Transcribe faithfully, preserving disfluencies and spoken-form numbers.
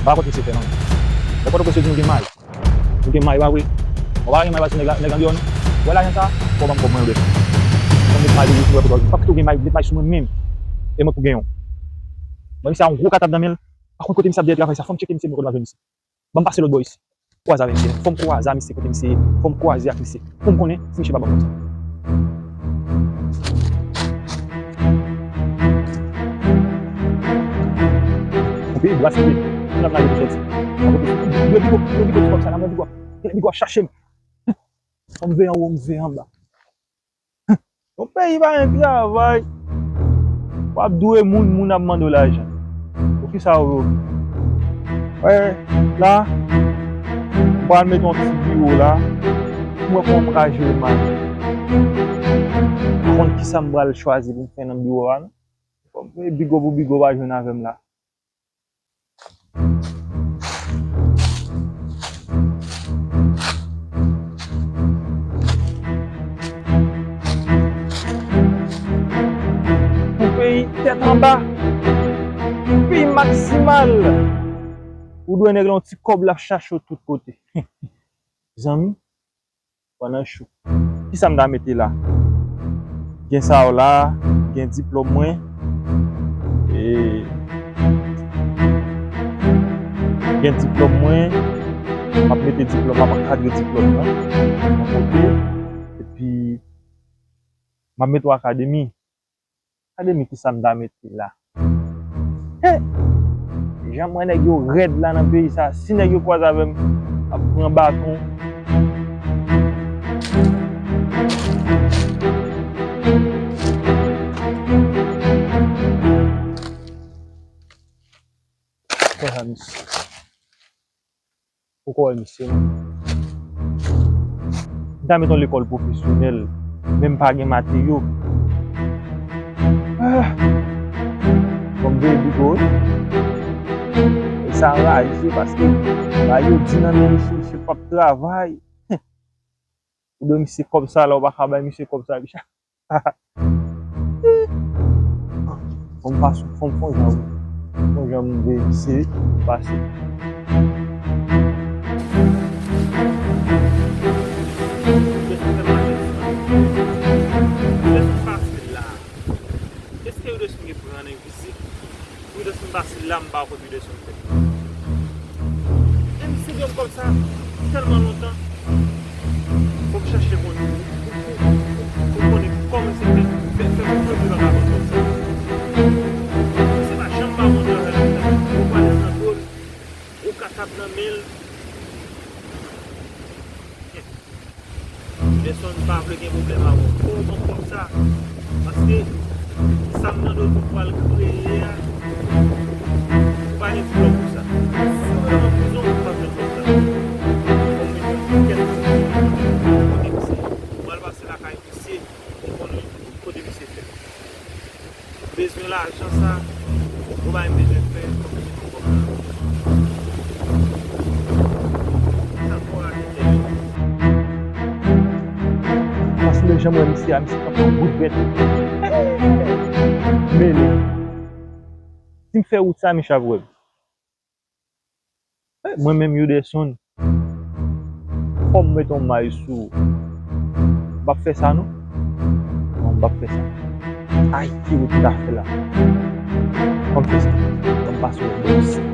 Pa Pòtoprens se fè non. Lè Pòtoprens yo di nou gen may. Nou gen may, pa vre? Ou pa gen may, pa sou nèg la, nèg andeyò, non? Ou wè lajan sa a? Fò w ban m kòb mwen, ou desann. Fò m met may, ou wè, pou w pa kite w gen may, met may sou mwen menm. E mwen pou genyen w. Mwen, misye a yon gwo katap nan men l. Pa konn kote misye ap dèyè travay sa. Fò m tcheke misye, mwen kote m ap jwenn misye. Ban m pase lòt bò isi. Kwaze avè misye. Fò m kwaze a misye kote misye ye. Fò m kwaze ak misye. Pou m konnen si misye pa ban m kòb sa. Yon peyi bras li ye. Moun ap lage pou sòti. Mwen kote sou. Mwen bigo, mwen bigo ti kòb sa la, mwen bigo. Mwen bigo ap chache m. Fò m veye anwo, m veye anba. Yon peyi pa gen travay. W ap dwe moun, moun ap mande w lajan. Poukisa w vle? Wè, la, m pral mete yon ti biwo la. M wè kòman m ka jere m avè l. M pa konn kisa m pral chwazi pou m fè nan biwo a, non. Fò m fè bigo pou bigo pa jwenn avè m la. Yon peyi tèt anba. Yon peyi maksimal. Ou dwe nèg la yon ti kòb, l ap chache w tout kote. Zanmi, pandan chou. Kisa m ta mete la? Gen sa yo la, gen diplòm mwen. E, gen diplòm mwen. M ap mete diplòm, m ap ankadre diplòm nan. Yon kote. Epi, m ap mete yon akademi. Gade mi kisa m ta mete la. He! Jan m wè nèg yo rèd la nan peyi sa. Si nèg yo kwaze avè m, ap pran baton. Konsa misye. Ou ko wè misye non. M ta met yon lekòl pwofesyonèl, men m pa gen materyo. Ah! Bon, m veye bigo wi. E sa anraje paske ba yo di nan men misye, misye p ap travay. Ou dwe misye kòb sa la, ou pa ka bay misye kòb sa, bicha. Fò m pase, fò m fè yon jan, fè yon jan m veye misye, m pase. Lè m pase la, èske yo desann gen pran nan vizit? Wi, desann pase la, m pa wè kote desann fè. Men misye di m kòb sa tèlman lontan. Fò m chache konnen pou, pou, pou, pou konnen kòman se fè, fè, fè moun yo pa ka konn kòb sa. Se pa janm pa konn travay la, ou pral nan do l, ou ka tap nan men l. Pèsonn pa vle gen pwoblèm avè w. Fò w ban m kòb sa. Paske sa m nan do tou pral kreye a, ou pa gen diplòm pou sa. Si w nan prizon, ou p ap jwenn kòb sa. Fò m mete yon pakèt kote misye. Ou pral pase lakay misye, ou konnen kote misye fèt. Bezwen lajan sa, ou bay m bezwen fè, fòk ou mete yon kòb nan. Sa fò raje tèt. Paske lè jan m wè misye a, misye kanpe yon bout bèt. Mele. Si m fè wout sa, misye ap wè m. Eh, mwen menm, Youderson, fò m met yon may sou ou. M p ap fè sa, non. Non, m p ap fè sa. Ay, ki wout m ta fè la? Fò m fè sa. Fò m pase yon bò isi.